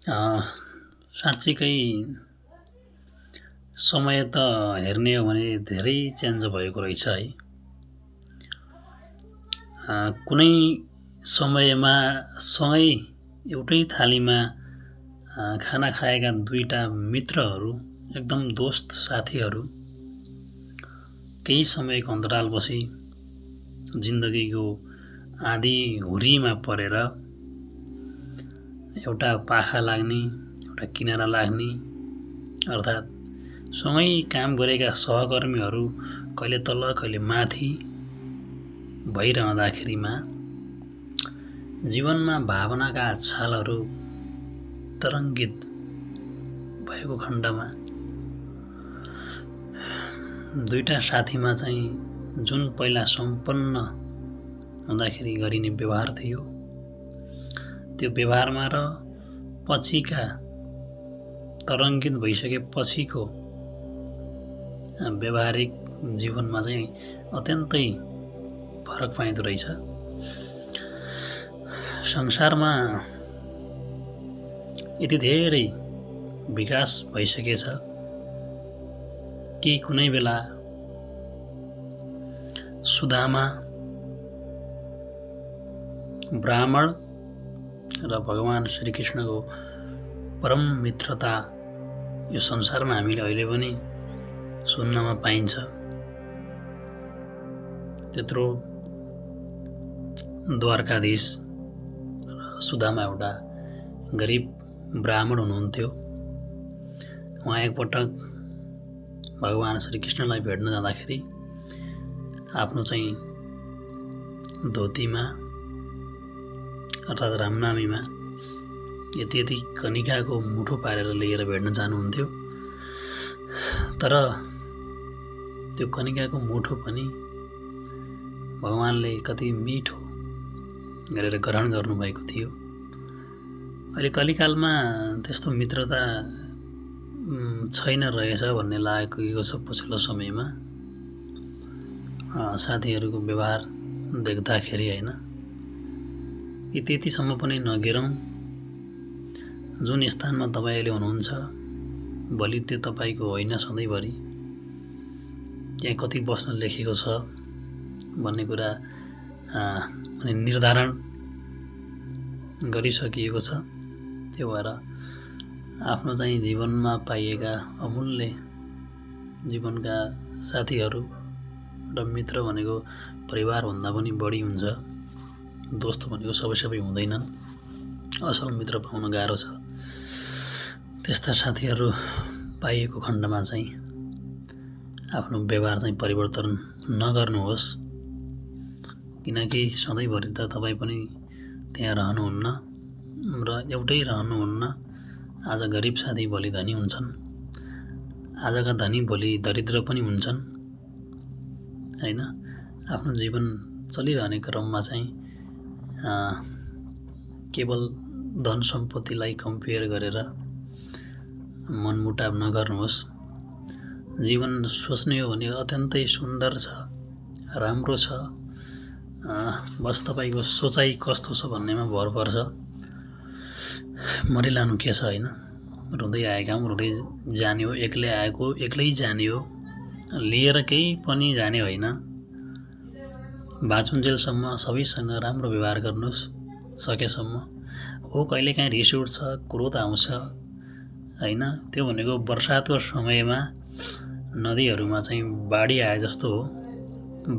A, साँच्चीकै समय त हेर्ने हो भने धेरै चेन्ज भएको रहेछ है। कुनै समयमा सँगै एउटै थालीमा खाना खाएका दुईटा मित्रहरू, एकदम दोस्त साथीहरू केही समयको अन्तरालपछि जिन्दगीको आँधी हुरीमा परेर एउटा पाखा लाग्ने, एउटा किनारा लाग्ने, अर्थात् सँगै काम गरेका सहकर्मीहरू कहिले तल कहिले माथि भइरहँदाखेरिमा जीवनमा भावनाका छालहरू तरङ्गित भएको खण्डमा दुईटा साथीमा चाहिँ जुन पहिला सम्पन्न हुँदाखेरि गरिने व्यवहार थियो, त्यो व्यवहारमा र पछिका तरङ्गित भइसकेपछिको व्यावहारिक जीवनमा चाहिँ अत्यन्तै फरक पाइँदो रहेछ। संसारमा यति धेरै विकास भइसकेछ कि कुनै बेला सुदामा ब्राह्मण र भगवान श्रीकृष्णको परम मित्रता यो संसारमा हामीले अहिले पनि सुन्नमा पाइन्छ। त्यत्रो द्वारकाधीश र सुदामा एउटा गरिब ब्राह्मण हुनुहुन्थ्यो। उहाँ एकपटक भगवान श्रीकृष्णलाई भेट्न जाँदाखेरि आफ्नो चाहिँ धोतीमा अर्थात् रामनामीमा यति यति कनिकाको मुठो पारेर लिएर भेट्न जानुहुन्थ्यो। तर त्यो कनिकाको मुठो पनि भगवानले कति मिठो गरेर ग्रहण गर्नुभएको थियो। अहिले कलिकालमा त्यस्तो मित्रता छैन रहेछ भन्ने लागेको छ पछिल्लो समयमा। साथीहरूको व्यवहार देख्दाखेरि होइन, यतिसम्म पनि नगिरौँ। जुन स्थानमा तपाईँ अहिले हुनुहुन्छ भोलि त्यो तपाईँको होइन सधैँभरि। त्यहाँ कति बस्न लेखेको छ भन्ने कुरा निर्धारण गरिसकिएको छ। त्यो भएर आफ्नो चाहिँ जीवनमा पाइएका अमूल्य जीवनका साथीहरू र मित्र भनेको परिवारभन्दा पनि बढी हुन्छ। दोस्त भनेको सबै हुँदैनन्, असल मित्र पाउन गाह्रो छ। त्यस्ता साथीहरू पाइएको खण्डमा चाहिँ आफ्नो व्यवहार चाहिँ परिवर्तन नगर्नुहोस्, किनकि सधैँभरि त तपाईँ पनि त्यहाँ रहनुहुन्न र एउटै रहनुहुन्न। आज गरिब साथी भोलि धनी हुन्छन्, आजका धनी भोलि दरिद्र पनि हुन्छन् होइन। आफ्नो जीवन चलिरहने क्रममा चाहिँ केवल धन सम्पत्तिलाई कम्पेयर गरेर मनमुटाव नगर्नुहोस्। जीवन सोच्ने हो भने अत्यन्तै सुन्दर छ, राम्रो छ। बस तपाईँको सोचाइ कस्तो छ भन्नेमा भर पर्छ। मरिलानु के छ होइन। रुँदै आएका हौँ, रुँदै जाने हो, एक्लै आएको एक्लै जाने हो, लिएर केही पनि जाने होइन। बाँचुन्जेलसम्म सबैसँग राम्रो व्यवहार गर्नुहोस् सकेसम्म। हो कहिलेकाहीँ रिस उठ्छ, क्रोध आउँछ होइन। त्यो भनेको वर्षातको समयमा नदीहरूमा चाहिँ बाढी आए जस्तो हो।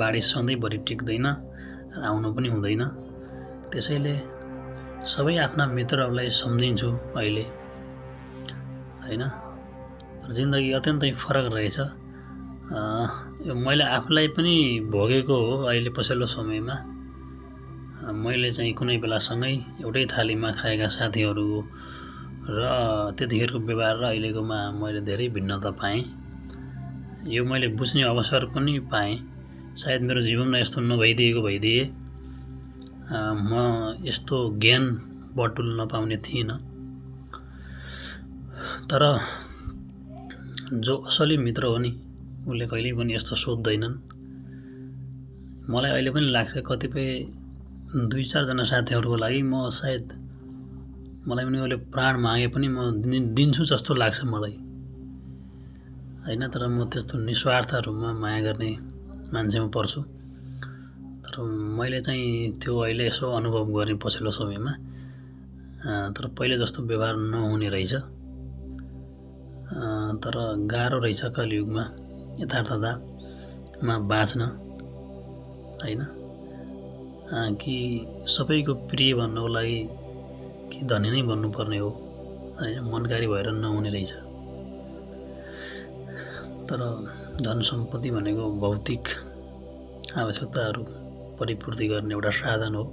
बाढी सधैँभरि टिक्दैन, आउनु पनि हुँदैन। त्यसैले सबै आफ्ना मित्रहरूलाई सम्झिन्छु अहिले होइन। तर जिन्दगी अत्यन्तै फरक रहेछ। मैले आफूलाई पनि भोगेको हो। अहिले पछिल्लो समयमा मैले चाहिँ कुनै बेला सँगै एउटै थालीमा खाएका साथीहरू र त्यतिखेरको व्यवहार र अहिलेकोमा मैले धेरै भिन्नता पाएँ। यो मैले बुझ्ने अवसर पनि पाएँ। सायद मेरो जीवनमा यस्तो नभइदिएको भइदिए म यस्तो ज्ञान बटुल्न पाउने थिइनँ। तर जो असली मित्र हो नि, उसले कहिल्यै पनि यस्तो सोध्दैनन्। मलाई अहिले पनि लाग्छ कतिपय 2-4 जना साथीहरूको लागि म सायद मलाई उनीहरूले प्राण मागे पनि म दिन्छु जस्तो लाग्छ मलाई हैन। तर म त्यस्तो निस्वार्थ रूपमा माया गर्ने मान्छेमा पर्छु। तर मैले चाहिँ त्यो अहिले यसो अनुभव गरेँ पछिल्लो समयमा। तर पहिले जस्तो व्यवहार नहुने रहेछ। तर गाह्रो रहेछ कलियुगमा यथार्थतामा बाँच्न हैन। कि सबैको प्रिय भन्नको लागि कि धनी नै बन्नुपर्ने हो हैन, मनकारी भएर नहुने रहेछ। तर धन सम्पत्ति भनेको भौतिक आवश्यकताहरू परिपूर्ति गर्ने एउटा साधन हो,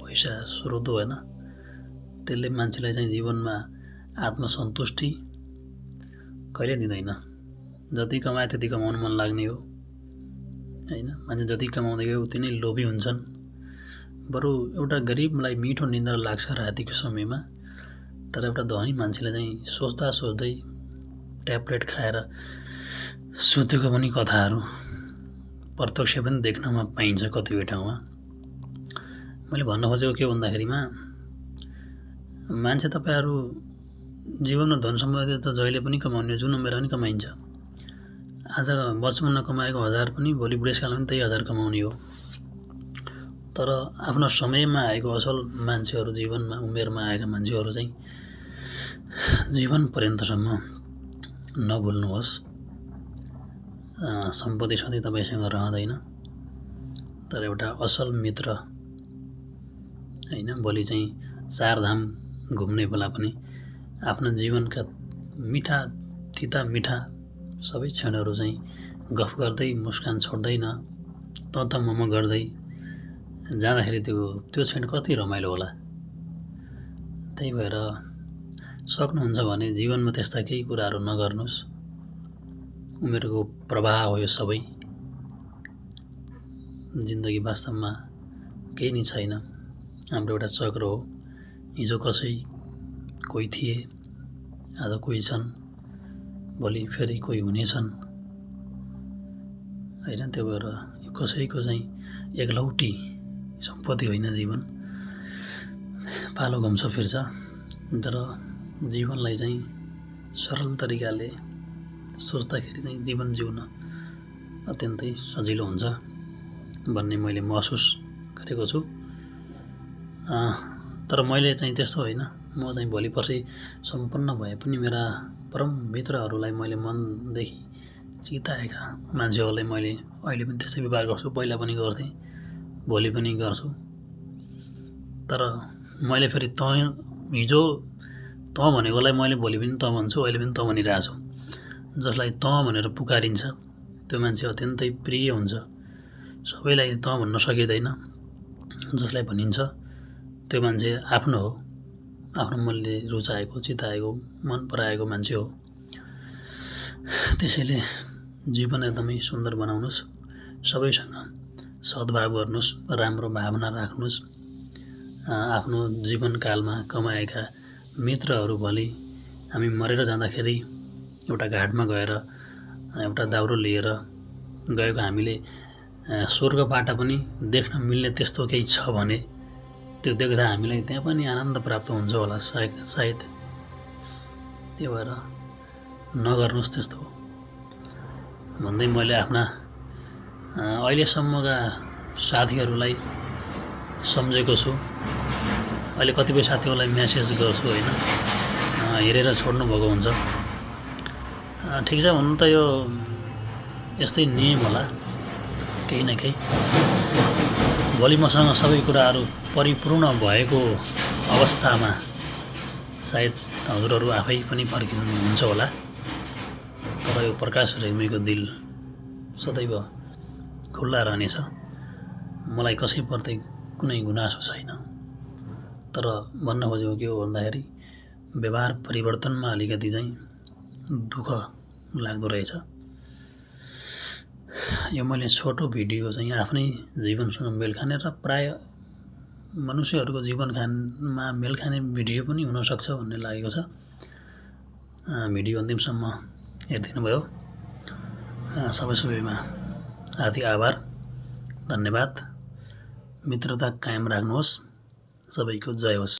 पैसा स्रोत हो हैन। त्यसले मान्छेलाई चाहिँ जीवनमा आत्मसन्तुष्टि कहिले दिँदैन। जति कमाए त्यति कमाउन मन लाग्ने हो हैन। मान्छे जति कमाउँदै गयो उति नै लोभी हुन्छन्। बरु एउटा गरिबलाई मिठो निन्द्रा लाग्छ रातिको समयमा, तर एउटा धनी मान्छेले चाहिँ सोच्दा सोच्दै ट्याब्लेट खाएर सुतेको पनि कथाहरू प्रत्यक्ष पनि देख्नमा पाइन्छ कतिपय ठाउँमा। मैले भन्न खोजेको के भन्दाखेरिमा मान्छे तपाईहरु जीवनमा धन सम्पत्ति त जहिले पनि कमाउने, जुन उमेरमा पनि कमाइन्छ। आज बचपनमा कमाएको 1000 पनि भोलि बुढेसकालमा पनि त्यही 1000 कमाउने हो। तर आफ्नो समयमा आएको असल मान्छेहरू, जीवनमा उमेरमा आएका मान्छेहरू चाहिँ जीवन पर्यन्तसम्म नभुल्नुहोस्। सम्पत्ति सधैँ तपाईसँग रहँदैन, तर एउटा असल मित्र हैन भोलि चाहिँ चारधाम घुम्ने बेला पनि आफ्नो जीवनका मिठा तिता मिठा सबै क्षणहरू चाहिँ गफ गर्दै मुस्कान छोड्दैन त मम गर्दै जाँदाखेरि त्यो क्षण कति रमाइलो होला। त्यही भएर सक्नुहुन्छ भने जीवनमा त्यस्ता केही कुराहरू नगर्नुहोस्। उमेरको प्रवाह हो यो सबै। जिन्दगी वास्तवमा केही नि छैन, हाम्रो एउटा चक्र हो। हिजो कोही थिए, आज कोही छन्, भोलि फेरि कोही हुनेछन् हैन। त्यो भएर यो कसैको चाहिँ एकलौटी सम्पत्ति होइन जीवन। पालो घुम्छ फिर्छ, तर जीवनलाई चाहिँ सरल तरिकाले सोच्दाखेरि चाहिँ जीवन जिउन अत्यन्तै सजिलो हुन्छ भन्ने मैले महसुस गरेको छु। तर मैले चाहिँ त्यस्तो होइन। म चाहिँ भोलि पर्सि सम्पन्न भए पनि मेरा परम मित्रहरूलाई मैले मनदेखि चिताएका मान्छेहरूलाई मैले अहिले पनि त्यस्तै व्यवहार गर्छु, पहिला पनि गर्थेँ, भोलि पनि गर्छु। तर मैले फेरि हिजो त भनेकोलाई मैले भोलि पनि त भन्छु, अहिले पनि त भनिरहेको छु। जसलाई त भनेर पुकारिन्छ त्यो मान्छे अत्यन्तै प्रिय हुन्छ। सबैलाई त भन्न सकिँदैन। जसलाई भनिन्छ त्यो मान्छे आफ्नो हो, आफ्नो मनले रुचाएको चिताएको मन पराएको मान्छे हो। त्यसैले जीवन एकदमै सुन्दर बनाउनुहोस्, सबैसँग सद्भाव गर्नुहोस्, राम्रो भावना राख्नुहोस्। आफ्नो जीवनकालमा कमाएका मित्रहरू भोलि हामी मरेर जाँदाखेरि एउटा घाटमा गएर एउटा दाउरो लिएर गएको हामीले स्वर्गबाट पनि देख्न मिल्ने त्यस्तो केही छ भने त्यो देख्दा हामीलाई त्यहाँ पनि आनन्द प्राप्त हुन्छ होला सायद। त्यो भएर नगर्नुहोस् त्यस्तो भन्दै मैले आफ्ना अहिलेसम्मका साथीहरूलाई सम्झेको छु। अहिले कतिपय साथीहरूलाई मेसेज गर्छु होइन, हेरेर छोड्नु भएको हुन्छ। ठिक छ भन्नु त यो यस्तै नियम होला केही न केही। भोलि मसँग सबै कुराहरू परिपूर्ण भएको अवस्थामा सायद हजुरहरू आफै पनि फर्किनुहुन्छ होला। तर यो प्रकाश रेग्मीको दिल सदैव खुल्ला रहनेछ। मलाई कसैप्रति कुनै गुनासो छैन। तर भन्न खोजेको के हो भन्दाखेरि व्यवहार परिवर्तनमा अलिकति चाहिँ दुःख लाग्दो रहेछ। यो मैले छोटो भिडियो चाहिँ आफ्नै जीवनसँग मेल खाने र प्राय मनुष्यहरूको जीवनमा मेल खाने भिडियो पनि हुनसक्छ भन्ने लागेको छ। भिडियो अन्तिमसम्म हेरिदिनु भयो सबैमा हार्दिक आभार, धन्यवाद। मित्रता कायम राख्नुहोस्। सबैको जय होस्।